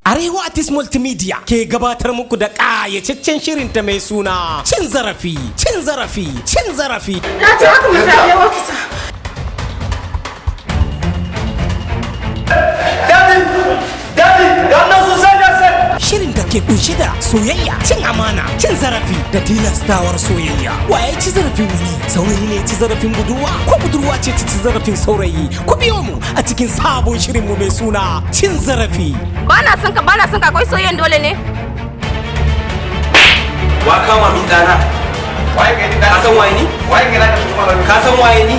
Arewa Artist Multimedia ke gabatar muku da ƙayataccen shirinta mai suna Cin Zarafi, Cin Zarafi, Cin Zarafi. Na ce haka mai fyaɗe, ofisa. Daddy! Daddy! Ga sun sanya sai! Shirin da ke kunshe da soyayya, cin amana, cin zarafi da tilastawar soyayya. Waye ci zarafin wani? Saurayi ne ci zarafin budurwa ko budurwa ce ta ci zarafin saurayi? Ku biyo mu a cikin sabon shirinmu mai suna Cin Zarafi. Ba na son ka, ba na son ka, akwai soyayyan dole ne. Wa kama min dana? Waye kai ni? Ka san waye ni? Waye kai naka kuma? Ka san waye ni?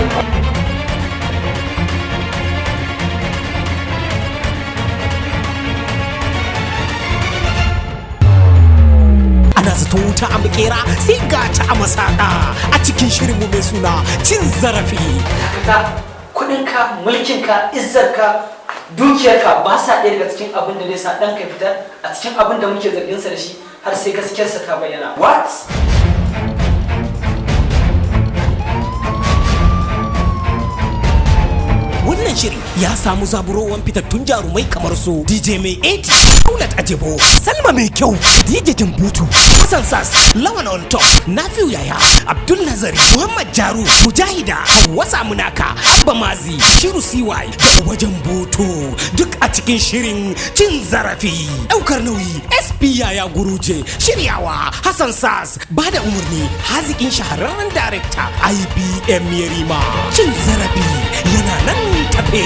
Ana zaton wuta a makera, sai ga ta a masaka a cikin shirinmu mai suna Cin Zarafi. Dakata! Kudinka, mulkinka, izzarka, dukiyarka ba sa ɗaya daga cikin abin da zai sa ɗanka ya fita a cikin abin da muke zarginsa da shi har sai gaskiyarsa ta bayyana. What? Wannan shiri ya samu zaburowan fitattun jarumai kamar su DJ Mai 80, Saulat Ajebo, Salma Mai Kyau, DJ Jambutu, Hassan Sas, Lawan On Top, Nafiu Yaya, Abdul Nazari, Muhammad Jaru, Mujahida, Wasa Munaka, Abba Mazi, Shiru CY da Uba Jambutu, duk a cikin shirin Cin Zarafi. Daukar nauyi SP Yaya Guruje, shiryawa Hassan Sas, bada umarni hazikin shahararren darekta IBM Yarima. Cin Zarafi yana nan tafe.